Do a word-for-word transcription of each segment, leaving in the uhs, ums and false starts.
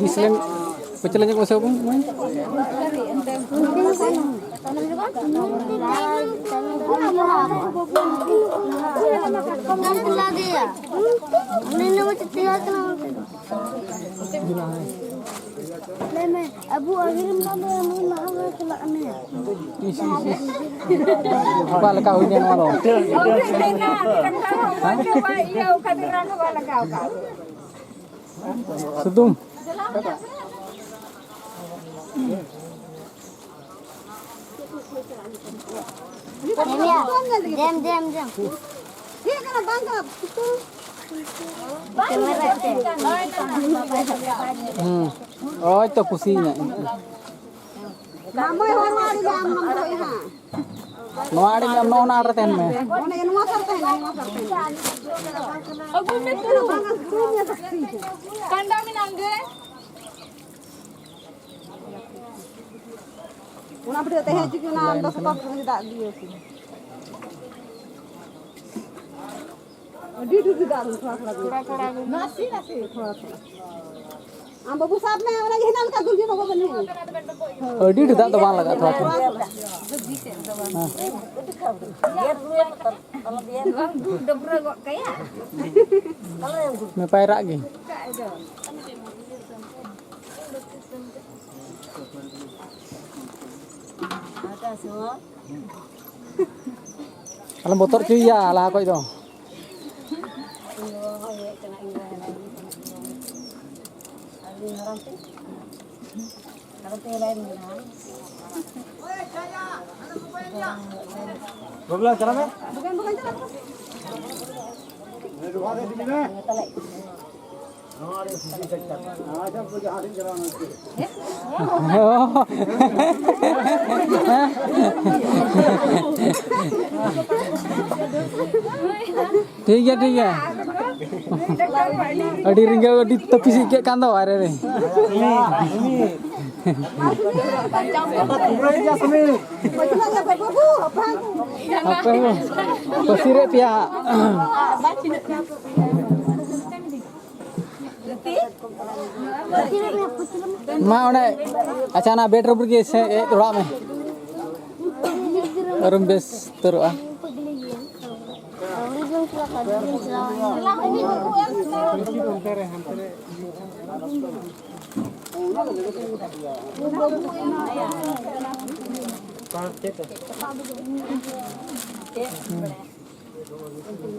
ᱵᱤᱥ ᱞᱮᱱ ᱯᱟᱹᱪᱷᱞᱟᱹ ᱧᱚᱜ ᱢᱮᱥᱮ ᱵᱟᱹᱵᱩ, ᱢᱟᱹᱭ᱾ ᱞᱟᱹᱭ ᱢᱮ, ᱟᱵᱚ ᱟᱹᱜᱤᱨᱮᱢ ᱠᱟᱱ ᱫᱚ ᱱᱩᱭ ᱢᱟᱦᱟ ᱵᱚᱱ ᱪᱟᱞᱟᱜ ᱠᱟᱱᱟ᱾ ᱚᱠᱟ ᱞᱮᱠᱟ ᱦᱩᱭᱱᱟ ᱱᱚᱣᱟ ᱫᱚ? ᱥᱩᱫᱩᱢ᱾ ᱡᱮᱢ, ᱡᱮᱢ, ᱡᱮᱢ᱾ ᱦᱩᱸ᱾ ᱳᱭ ᱛᱚ ᱠᱩᱥᱤᱭᱮᱱᱟ᱾ ᱢᱟᱢᱚᱭ ᱦᱚᱨ ᱢᱟ ᱟᱹᱰᱤ ᱟᱢ ᱢᱟᱢᱚᱭ ᱦᱟᱸᱜ᱾ ᱱᱚᱣᱟ ᱟᱲᱮ ᱢᱮ, ᱱᱚᱜᱼᱚ ᱱᱚᱣᱟ ᱨᱮ ᱛᱟᱦᱮᱱ ᱢᱮ᱾ ᱚᱱᱮ ᱱᱚᱣᱟ ᱥᱟᱨ ᱛᱟᱦᱮᱱᱟ, ᱱᱚᱣᱟ ᱥᱟᱨ ᱛᱟᱦᱮᱱᱟ᱾ ᱟᱹᱜᱩᱭ ᱢᱮ ᱛᱩ᱾ ᱠᱟᱱᱰᱟ ᱢᱮᱱᱟᱜ ᱜᱮ᱾ ᱚᱱᱟ ᱵᱩᱰᱷᱤ ᱛᱟᱦᱮᱸ ᱦᱚᱪᱚ ᱠᱤ ᱚᱱᱟ ᱟᱢ ᱫᱚ ᱥᱟᱯᱟᱵ ᱠᱚ ᱫᱟᱜ ᱫᱤᱭᱟᱹ ᱠᱤ᱾ ᱟᱹᱰᱤ ᱰᱷᱮᱨ ᱜᱮ ᱫᱟᱜ ᱫᱚ ᱛᱷᱚᱲᱟ ᱛᱷᱚᱲᱟ ᱜᱮ᱾ ᱛᱷᱚᱲᱟ ᱛᱷᱚᱲᱟ ᱜᱮ᱾ ᱱᱟᱥᱮ ᱱᱟᱥᱮ᱾ ᱛᱷᱚᱲᱟ ᱛᱷᱚᱲᱟ᱾ ᱟᱢ ᱵᱟᱹᱵᱩ ᱥᱟᱵ ᱢᱮ, ᱚᱱᱟ ᱡᱮ ᱦᱮᱱᱟᱜ ᱞᱮᱠᱟ ᱫᱩᱞ ᱡᱚᱱᱚᱜ ᱵᱟᱹᱱᱩᱜ᱾ ᱟᱹᱰᱤ ᱰᱷᱮᱨ ᱫᱟᱜ ᱫᱚ ᱵᱟᱝ ᱞᱟᱜᱟᱜᱼᱟ ᱛᱷᱚᱲᱟ ᱛᱷᱚᱲᱟ᱾ ᱦᱮᱸ᱾ ᱵᱟᱝ ᱫᱩᱞ ᱰᱟᱹᱵᱽᱨᱟᱹ ᱜᱚᱫ ᱠᱟᱭᱟ᱾ ᱢᱮ ᱯᱟᱭᱨᱟᱜ ᱜᱮ᱾ ᱟᱞᱚᱢ ᱵᱚᱛᱚᱨ ᱦᱚᱪᱚᱭᱮᱭᱟ ᱞᱟᱦᱟ ᱠᱷᱚᱡ ᱫᱚ᱾ ᱵᱟᱵᱞᱟ ᱪᱟᱞᱟᱜ ᱢᱮ᱾ ᱴᱷᱤᱠ ᱜᱮᱭᱟ, ᱴᱷᱤᱠ ᱜᱮᱭᱟ᱾ ᱟᱹᱰᱤ ᱨᱤᱸᱜᱟᱹᱣ, ᱟᱹᱰᱤ ᱛᱟᱹᱯᱤᱥ ᱟᱹᱭᱠᱟᱹᱜ ᱠᱟᱱ ᱫᱚ ᱵᱟᱭᱨᱮ ᱨᱮ᱾ ᱟᱯᱮ ᱦᱚᱸ ᱯᱟᱹᱥᱤ ᱨᱮ ᱯᱮᱭᱟ᱾ ᱢᱟ ᱚᱸᱰᱮ, ᱟᱪᱪᱷᱟ, ᱚᱱᱟ ᱵᱮᱰ ᱨᱩᱢ ᱨᱮᱜᱮ ᱥᱮ ᱮᱡ ᱚᱲᱟᱜ ᱢᱮ᱾ ᱟᱨᱮᱢ ᱵᱮᱥ ᱩᱛᱟᱹᱨᱚᱜᱼᱟ᱾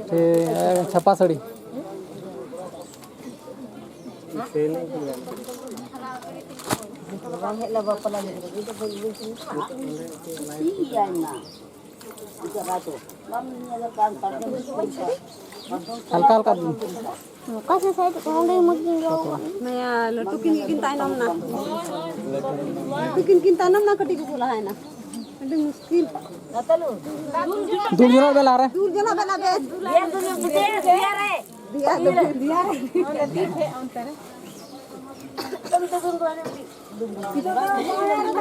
ᱴᱷᱤᱠ, ᱪᱷᱟᱯᱟ ᱥᱟᱹᱲᱤ᱾ ᱦᱟᱞᱠᱟ ᱦᱟᱞᱠᱟ ᱫᱤᱱ᱾ ᱚᱠᱟ ᱥᱮᱫ ᱥᱟᱭᱤᱰ ᱚᱸᱰᱮ ᱢᱚᱡᱽ ᱜᱤᱧ ᱨᱚᱜ ᱠᱟᱜ᱾ ᱱᱤᱭᱟᱹ ᱞᱟᱹᱴᱩ ᱠᱤᱱ ᱜᱮᱠᱤᱱ ᱛᱟᱭᱱᱚᱢ ᱱᱟ᱾ ᱞᱟᱹᱴᱩ ᱠᱤᱱ ᱠᱤᱱ ᱛᱟᱭᱱᱚᱢ ᱱᱟ, ᱠᱟᱹᱴᱤᱡ ᱠᱚᱠᱚ ᱞᱟᱦᱟᱭᱱᱟ᱾ ᱟᱹᱰᱤ ᱢᱩᱥᱠᱤᱞ᱾ ᱫᱩᱞ ᱡᱚᱱᱚᱜ ᱵᱮᱞᱟ ᱨᱮ᱾ ᱫᱩᱞ ᱡᱚᱱᱚᱜ ᱵᱮᱞᱟ ᱵᱮᱥ᱾ ᱫᱮᱭᱟ ᱫᱚ ᱫᱮᱭᱟ ᱨᱮ᱾